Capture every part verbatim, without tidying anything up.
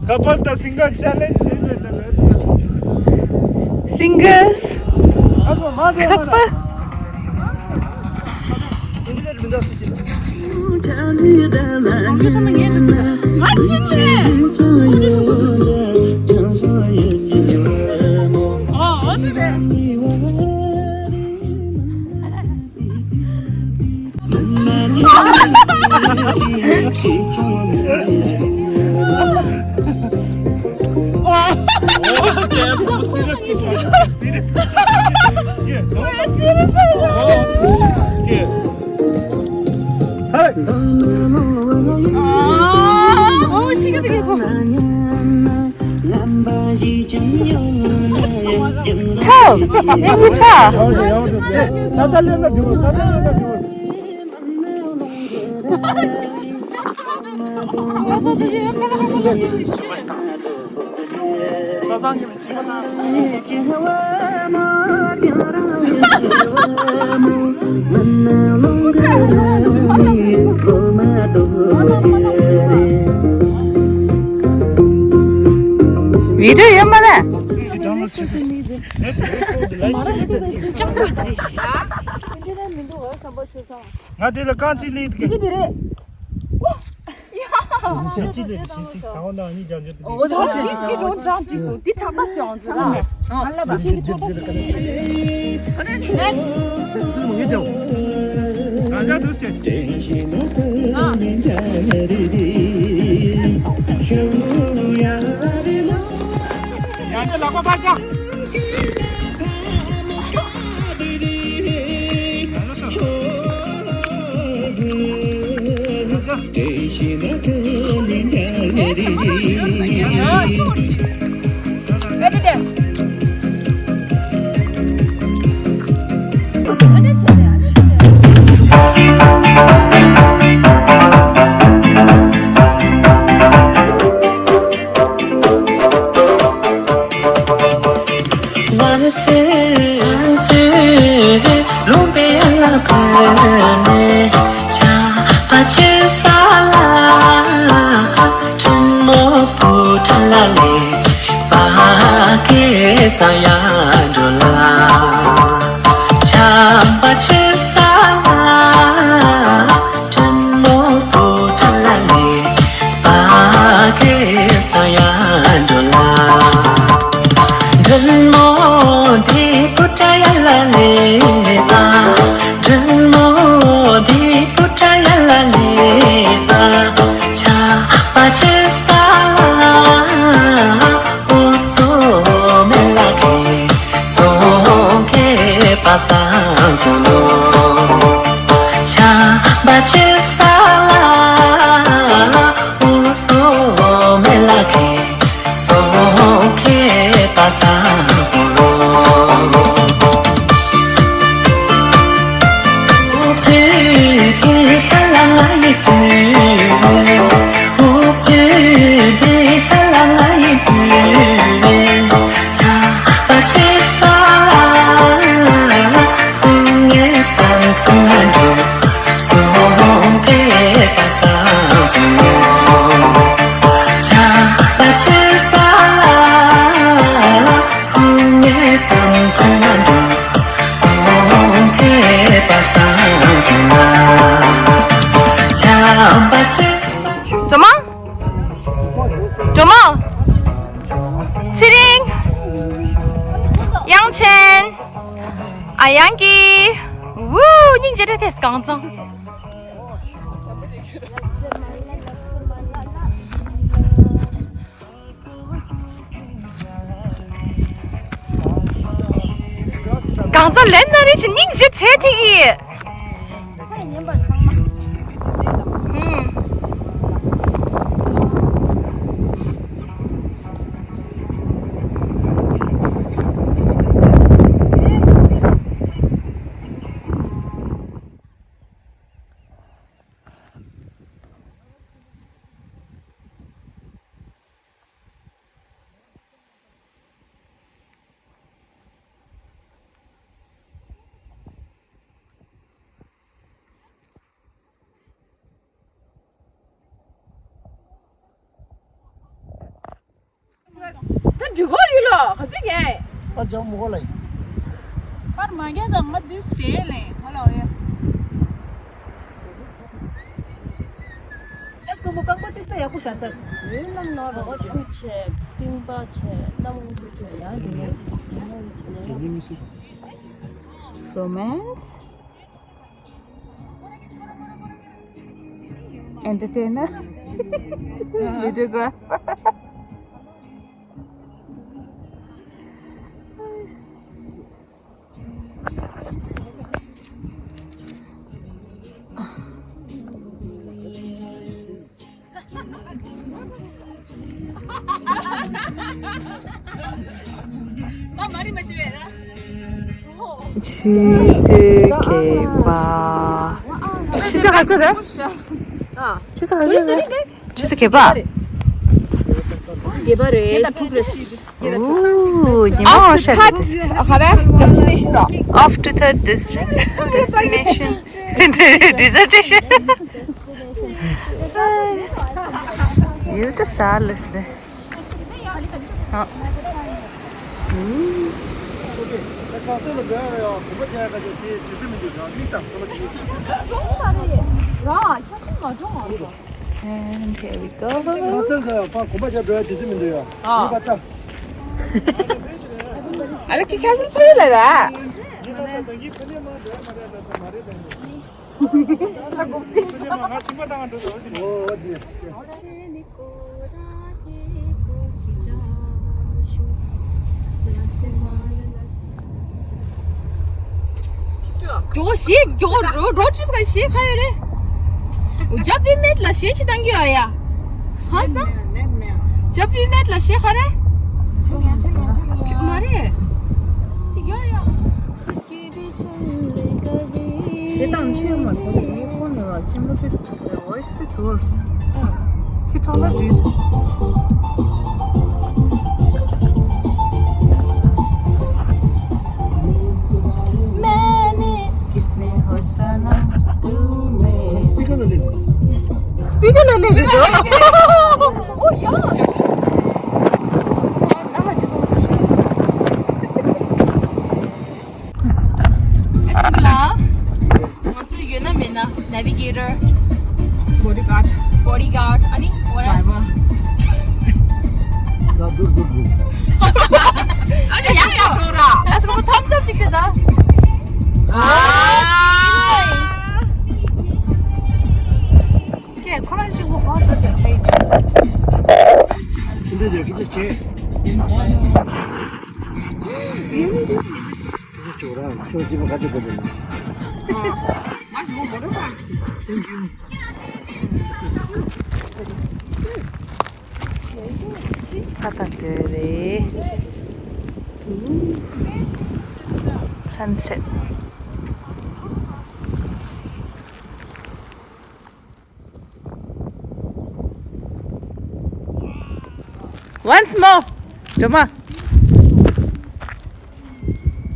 Couple the singer challenge. Singles. Couple. ཁྲ། ཡང་གི་ཁྲ། བི་ཌིའོ་ཡོད་མ་རེད། ང་དེ་ལ་རྐང་ཚིག་ལེན་གི། འདི་གི་འདི་རེད། ཞེ་ཅི་ལེ་ཞེ་ཅི་ད་འོ་ན་ཨ་ནི་ལྗང་ཇོ་དེ། འོ་ད་ཅི་ཅི་འོ་ཙང་ཅི་འོ་འདི་གྲགས་པ་སོང་ཙང་། ཨ་ལ་བ་ཞེ་ཅི་གྲགས་པ་སོང་། ཨ་ནི་ནེགསི། ང་ལ་དུ་ཅེ། ཨ། ཡང་ཅི་ལག་པ་ཕར་བརྐྱངས། སྒྲོལ་མ། སྒྲོལ་མ། ཚེ་རིང་། དབྱངས་ཅན། ཨ་དབྱངས་སྐྱིད། ཝུའུ། སྙིང་རྗེ་རེད་དེ་གངས་ལྗོངས། གངས་ལྗོངས་ལན་ན་རེ་ཞིག་སྙིང་རྗེ་བྱེད་ཐིག་ཡིན། འགྲུལ་འཁོར་ཡོད་ལ་ག་ཚོད་ཉལ། པར་རྒྱག་མི་དགོས་ལ་ཡིན། པར་མ་རྒྱག་དང་ང་འདུས་བསྡད་ལེ་ཧ་ལ་ཡ། ཨེ་སྐུ་མོ་རྐང་པ་ཏི་ས་ཡག་པོ་བཞག་ས། འོད་རྣམས་ལ་རོ་ཁུ་ཆེ་ཏིང་པ་ཆེ་གནམ་ཁུ་ཆེ་ཡ་དེ་ནས་དེ་ནས་མི་ཤེས། Romance, entertainer, videographer. ཆུ་ཚོད་བརྒྱད་པ། ཆུ་ཚོད་ག་ཚོད་རེད། ཆུ་ཚོད་ག་ཚོད་རེད། ཆུ་ཚོད་བརྒྱད་པ། བརྒྱད་པ་རེད། ད་དྲུག་རེད། ཨོ་ཉི་མ་ཨོ་ཤ་རེད། ག་རེ། Destination རོ། Off to the dest- destination. Dissertation. ཡུལ་དུ་ས་ལུས་ཏེ། ཨ། ཨུ། ད་ག་ས་ལ་འགྲོ་ཡ་ཡ་གོམ་པ་རྒྱག་ཡ་ག་ཅིག་དེ་དུས་ཚོད་མི་འདུག་ར། མིག་དང་གོམ་པ་དེ། ས་འགྲོ་མ་རེད་ར། ཁྱོད་ཚོ་མ་འགྲོ་མ་རེད། And here we go. ག་ས་ལ་ཕ་གོམ་པ་རྒྱག་འགྲོ་ཡ་དུས་ཚོད་མི་འདུག་ཡ། ཨ། མིག་པ་ལྟ། ཨ་ལ་ཁི་ཁ་སི་ཕི་ལ་ར། ཡིན་ན་ད་ད་གི་ཕ་ནས་མ་འགྲོ་ཡ་མ་རེད་ད་ད་མ་རེད་ད་ཡིན། ཆ་གོམ་སེ་ཤ། ང་ཁྱིམ་པ་དང་འགྲོ་འགྲོ་འདི། ཨོ་འདི། ཇོ་ཞེ་ཇོ་རོ་རོ་ཁྲིམས་ག་ཞེ་ཁ་ཡོད་རེད། ཇ་པི་མེད་ལ་ཞེ་ཅི་དང་གི་ཨ་ཡ། ཧ་ས། ཇ་པི་མེད་ལ་ཞེ་ཁ་རེད། མ་རེད། ཅི་ཡོད་ཡ། ཞེ་དང་ཆོས་མ་ཐོག་ནས་ཁོང་ནས་བ་ཁྱིམ་ལོ་ཕེབས། Speaker ལ་སླེབས་འདུག་ཨོ་ཡ། ང་ཚོ་ཡོད་ན་མེད་ན། Navigator. Bodyguard. Bodyguard. ཨ་ནི་what else? Driver. ཨ་ནི་ཡང་ཡང་འགྲོ་ར། ཨ་སྐུ་མོ་thumbs up ཅིག་སྤྲད་ད། ཨ། ཁྱེད་ཁོ་རང་གཅིག་པོ་ཧོན་ཐོག་དེ་ཁྱེད། ཤིན་ཏུ་ཡོད་ཀྱི་ཆེ། ཁྱོད་ཅོག་ར་ཁྱོད་ཅི་མ་ག་ཅི་གོ་དེ། Thank you. ཁ་དང་འབྲེལ་རེད། Sunset. Once more. Drama.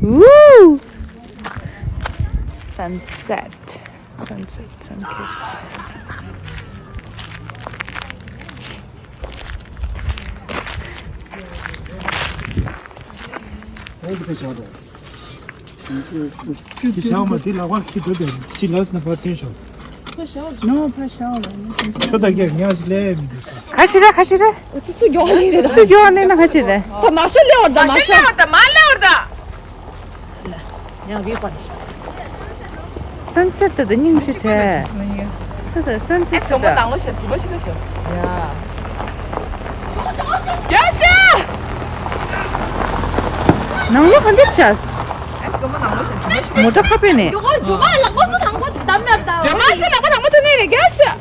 Woo! Sunset. Sunset, sun kiss. ཁྱི་ཤ་མ་དེ་ལག་པར་ཁྱི་འགྲོ་དེ་ཕྱི་ལ་སྣ་བར་བསྟན་ཤོག་ནོ་ཕ་ཤ་ལ་ཁྱོད་ད་གེ་ངས་ལས་མི་འདུག་ཁ་ཤི་ར་ཁ་ཤི་ར། ཨོ་ཙི་སུ་མགྱོགས་ནི་རེད། སུ་མགྱོགས་ནི་ན་ཁ་ཤི་ར། ད་མ་ཤོད་ལེ་བར་ད་མ་ཤོད་ལེ་བར་ད་མ་ལེ་བར་ད། ཡང་བི་པར། Sunset ད་སྙིང་རྗེ་ཆེ། ད་sunset ད། ནང་ལོ་ཤ་ཇི་མ་ཤི་ལ་ཤ། ཡ། ཡ་ཤ། ནང་ལོ་ག་འདྲ་ཤ། མོ་ཊ་ཁ་པེ་ནས། ཇོ་མ་ལག་པ་སུ་ནང་པ་དམ་ན་ད། ཇོ་མ་སུ་ལག་པ་ནང་པ་ཐོན་ནས་རེད་ཡ་ཤ།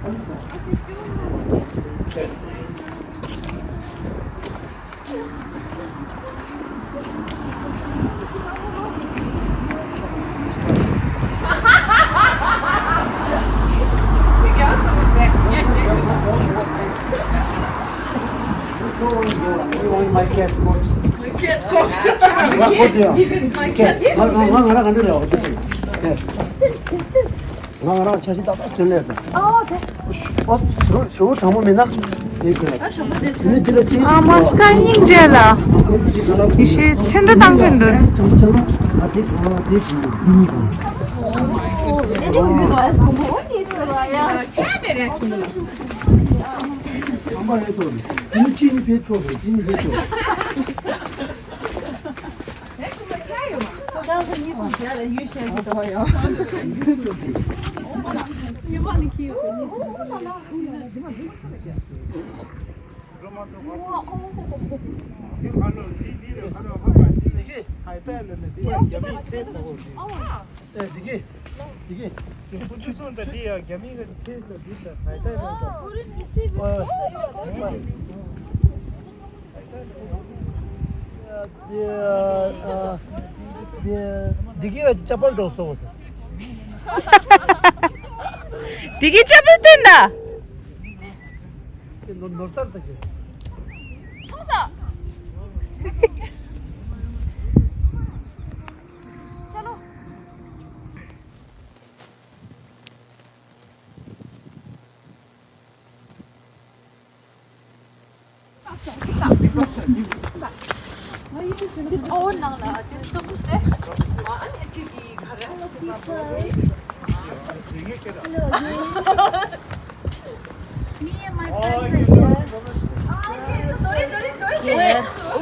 Don't worry, don't worry. My cat caught. My cat caught. What, what do you? My cat. ང་ང་ང་ང་རང་ག་འདྲ་རེད། ང་ང་རང་ཆ་ཤས་ཏག་ཏག་ཐོན་ལེ་དང་། ཨོ་དེ། ཨོ་ཞོ་གྲང་མོ་མིན་ན། དེ་གི་ལ། མི་དེ་ལ་དེ། ཨ་མ་སྐད་སྙིང་རྗེ་ལ། ཡེ་ཤེས་ཚེ་འདི་བཏང་གི་འདུག་ཨ་དེ་གང་དེ་གང་གཉིས་གང་། ཨ་མ་རེད་དོ། ཅི་ནི་ཅི་ནི་ཕེ་ཆོག་རེད། ཅི་ནི་ཕེ་ཆོག་ཨེ། འདི་གི་འདི་གི་འདི་གི་ཁྱོད་ཚོ་འདི་ཡ་རྒྱ་མི་གི་ཁྱེད་ལ་འདི་ལ་ཕ་ཡ་ཏ་ལ་འདི། འདི་གི་ཅ་པལ་འགྲོ་སོང་ཟེར། འདི་གི་ཅ་པལ་སྟོན་ད། ནོར་ནོར་སར་ད་གི། མཐོང་ས། ཅ་ལོ།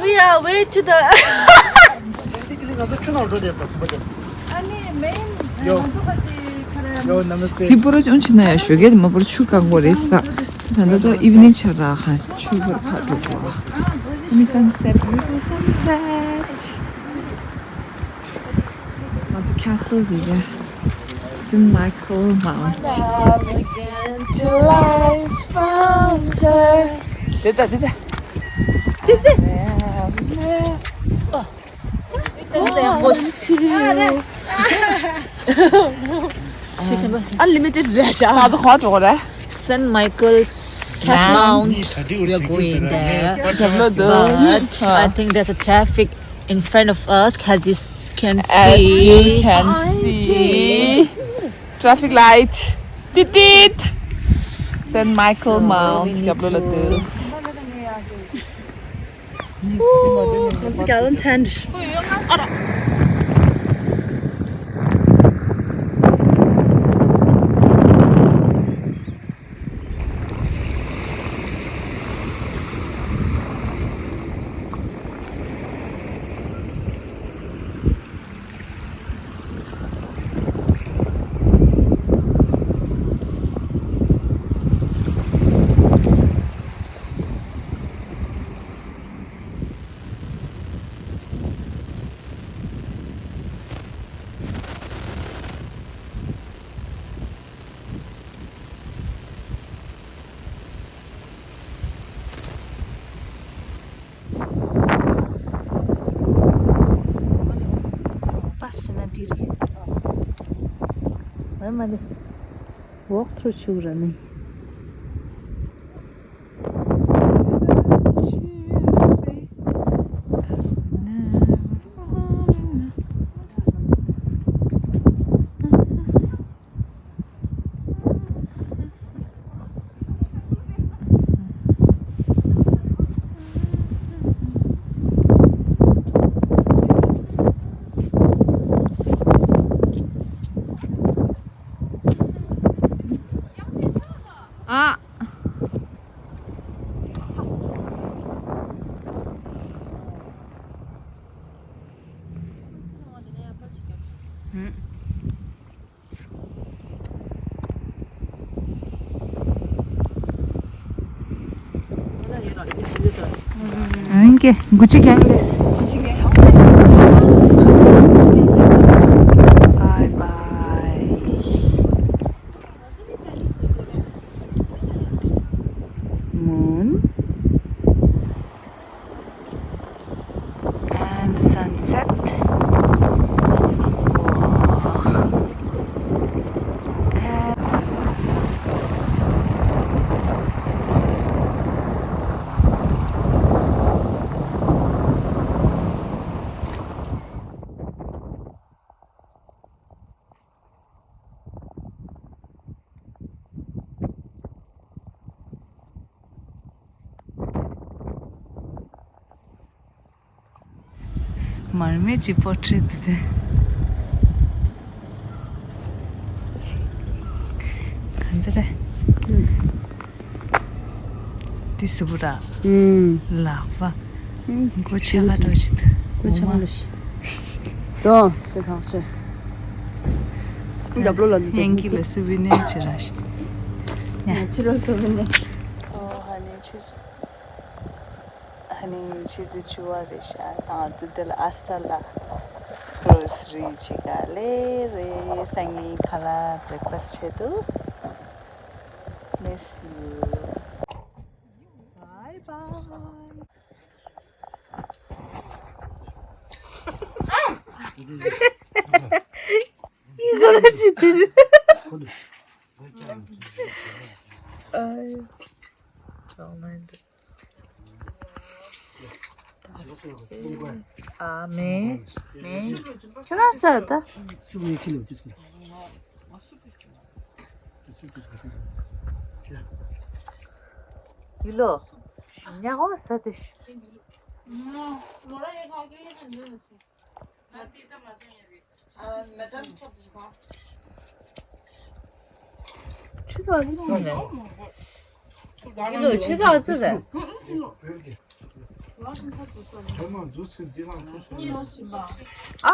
We are way to the basically ང་ཚོ་ཆུ་ནང་འགྲོ་བསྡད་པ་དང་པོ་དེ། ཨ་ནི་མེན་ང་ཚོ་ཁ་ཅིག་ཁ་ར། དེ་པོ་ར་ཅུང་ཆེ་ན་ཡ་ཞོགས་ཀས་དེ་མ་པོར་ཆུ་བཀང་དགོས་རེད་ས། ད་ལྟ་ད་ཨིབ་ནིང་ཆ་ར་ཁ་ཆུ་བར་ཕར་འགྲོ་དགོས། ཨ་ནི་sunset, beautiful sunset. ང་ཚོ་castle འདི་རེད། Saint Michael Mount. དེ་ད་དེ་ད། དེ་ད། Unlimited རེད་ཤག་ང་ཚོ་ག་པར་འགྲོ་དགོས་རེད། Saint Michael's Mount. We are going there. But I think there's a traffic in front of us, as you s- can see. As you can see. Traffic light. Tit tit. Saint Michael Mount. Diablo Latus. Ooh, let's go and tend. པཱས་བྱས་ན་འགྲིག་རེད། མ་རེད་མ་རེད། Walk through བྱུག་ར་ནི། ཨ། ཨང་ཀེ་གུ་ཅི་གང་ལེས། Bye bye. མར་མེ་ཅི་པོ་ཊི་རེ་ཊི་དེ། ག་འདི་རེད། དེ་སུ་བུ་ར། ལག་པ། མགོ་ཆེ་ག་འདྲ་ཞིག་འདུག་མགོ་ཆེ་ག་འདྲ་ཞིག་དོ་སེ་ཐང་ཆེ། རྒྱབ་ལོགས་ལ་འདུག་ཡང་གི་ལ་སུ་བི་ནེ་ཆེ་ར་ཞིག་ཡ་ཕྱི་ལོགས་སུ་བི་ནེ། ཨོ་ཧ་ནི་ཆི་ཟིག་ཧ་ནི་ཆི་ཟིག་ཆུ་བ་རེད་ཤག་དང་དུ་དེ་ལ་ཨ་སྟ་ལ་གྲོ་སི་རི་ཅིག་ག་ལེ་རེད། སང་ཉིན་ཁ་ལ་བྷི་རེག་ཕ་སི་ཆེད་དུ། Miss you. Bye bye. 이거를 지들. 아유, 정말. ཨ་མེ། མེ། ཁྱོད་རང་ཟ་ད། ཡིན་ལོ། ཉ་གོ་ཟ་དེ། ཆུ་ཚོད་ཨ་ཙི་སོང་ནས། ཡིན་ལོ་ཆུ་ཚོད་ཨ་ཙི་རེད། ཨ།